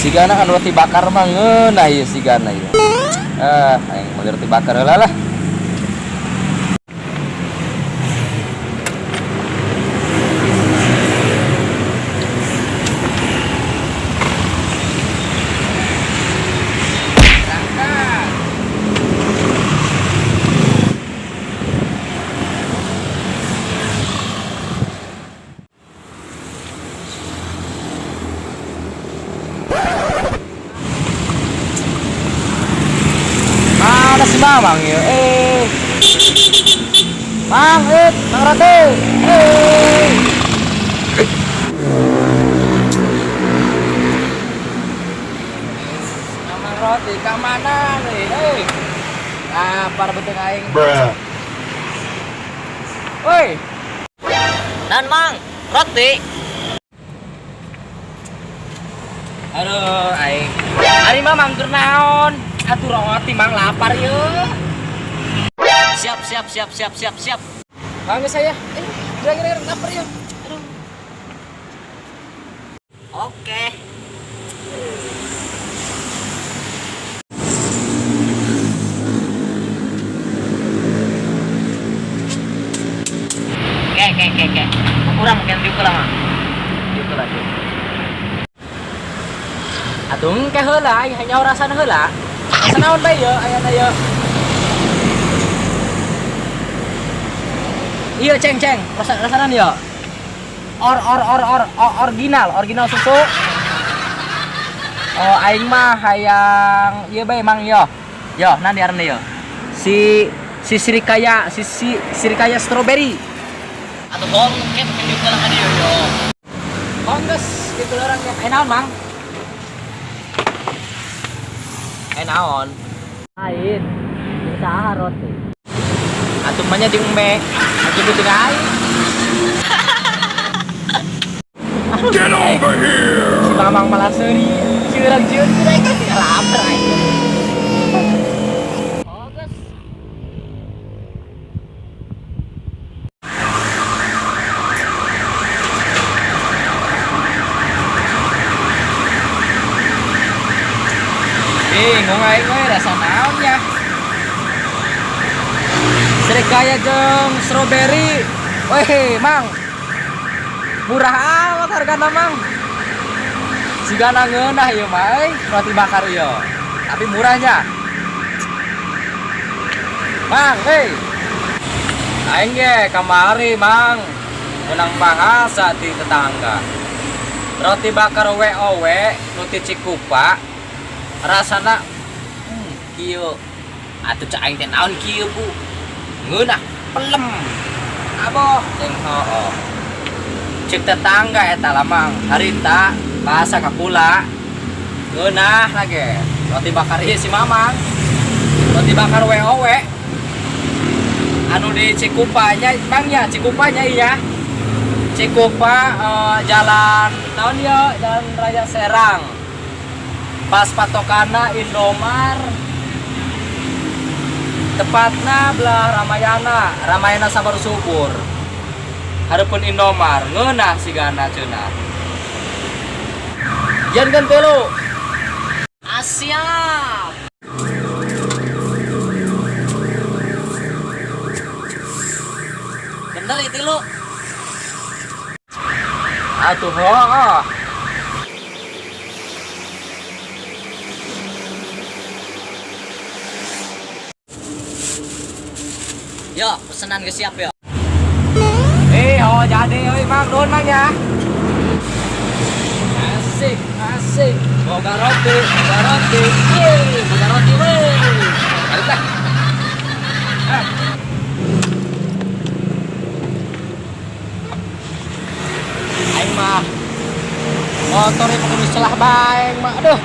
Sigana kan roti bakar mah ngeunah ieu sigana ieu. Ah, aing meuli roti bakar heula lah. Berangkat. Mana si Mamang ya? Eh. Mang, Mang Roti. Eh. Mamang Roti ka mana nih? Eh. Lapar betul aing. Bruh. Woi, Dan Mang, roti. Aduh, aing. Ari Mamang keur naon? Atuh roti Mang, lapar ye. Siap, siap, siap, siap, siap, siap. Mang saya. Eh, geura-geura lapar ye. Aduh. Oke. Oke. Kurang mungkin juga lah, Mang. Juga lah, juga. Atuh engke heula aing hayang nyaho rasana heula. Rasa naon bae ye ayana ye? Iya, ceng ceng, rasa rasana ye. Or or or or, or original, original susu. Oh, aing mah hayang ieu bae Mang yo. Yo, nan diaranna ye. Si si Srikaya, si si Srikaya strawberry. Atau bohong, kayak mungkin juga lah kan yo. Oh, geus gitu orang ya. Eh naon, Mang? Eh naon? Lain. Usaha roti. Atuh mah nya jeung me. Atuh beuteung aing. Get over here! Si Mamang malah seuri. Curang jeung aing kan tidak lapar aing. Oh, geus. Bingung aing we rasa naon ya. Srikaya jeung strawberry. Weh, Mang. Murah amat hargana, Mang. Sigana ngeunah ieu mah euy, roti bakar ieu. Tapi murahnya. Mang, hei. Aing ge kamari, Mang. Menang bahasa di tetangga. Roti bakar WOW nu ti Cikupa rasana kieu. Atuh cak aing teh naon kieu, Bu? Ngeunah pelem. Aboh jeung hooh. Cek tetangga eta lah, Mang. Harita bahasa ka kula. Ngeunah lagi. Roti bakar ieu si Mamang. Roti bakar WOW. Anu di Cikupa nya, Bang ya, Cikupa nya iya. Cikupa jalan naon ya, Jalan Raya Serang. Pas patokana Indomar. Tepatna belah Ramayana, Ramayana Sabar Subur. Hareupeun Indomar, ngeunah sigana cenah. Jieunkeun tilu. Siap. Bener itu lu. Atuh hooh. Yo, pesanan geus siap yo. Oh jadi euy Mang, nuhun Mang ya. Asik, asik. Boga roti, boga roti. Yeay, boga roti we. Balik lah. Ah. Aing mah motor ini kudu celah bae mah. Aduh.